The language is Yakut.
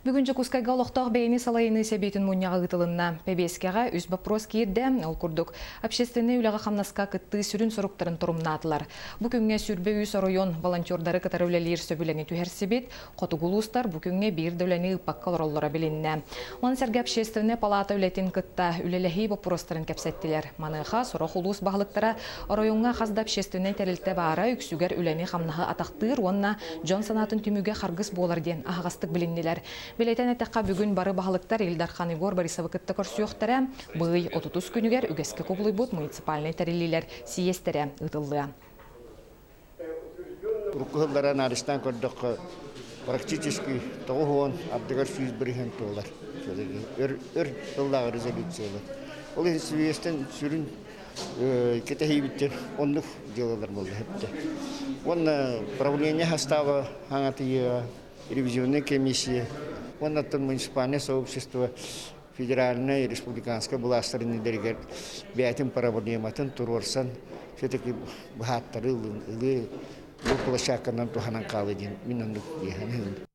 Бүгүн Дьокуускайга олохтоох бэйэни салайыныы сэбиэтин мунньаҕа ыытылынна. Бэбиэскэҕэ үс боппуруос киирдэ. Ол курдук, общественнай үлэҕэ-хамнаска кыттыы сүрүн соруктарын торумнаатылар. Бу күҥҥэ 23 оройуон волонтердары кытары үлэлиир сөбүлэҥи түһэрсибит. Хотугу улуустар бу күҥҥэ биир да үлэни ыыппакка олороллоро билиннэ. Ону сэргэ общественнай палата үлэтин кытта үлэлэһии боппуруостарын кэпсэттилэр. Маныаха сорох улуус баһылыктара оройуоҥҥа хас да общественнай тэрилтэ баара үксүгэр үлэни-хамнаһы атахтыыр уонна дьон санаатын түмүгэ харгыс буолар диэн аһаҕастык билиннилэр. Бэлиэтээн эттэххэ, бүгүн бары баһылыктар Ил Дархан Егор Борисовы кытта көрсүөхтэрэ, быый 30 күнүгэр үгэскэ кубулуйбут муниципальнай тэриллиилэр сийиэстэрэ ыытыллыа. Урукку сыллары анализтаан көрдөххө, практически 90 ардыгар 100% туолар. Өр, өр сыллааҕы резолюциялар. Ол иһин сийиэстэн сүрүн кэтэһиибиттэн оннук дьыалалар буолла сөптө. Уонна правление састааба хаҥатыйыа, ревизионная комиссия, уонна оттон муниципальное сообщество федеральнай, республиканскай былаастарын иннилэригэр бэйэтин проблематын туруорсан все-таки быһааттары ылыы бу площадканан туһанан хаалыы диэн мин оннук диэхин.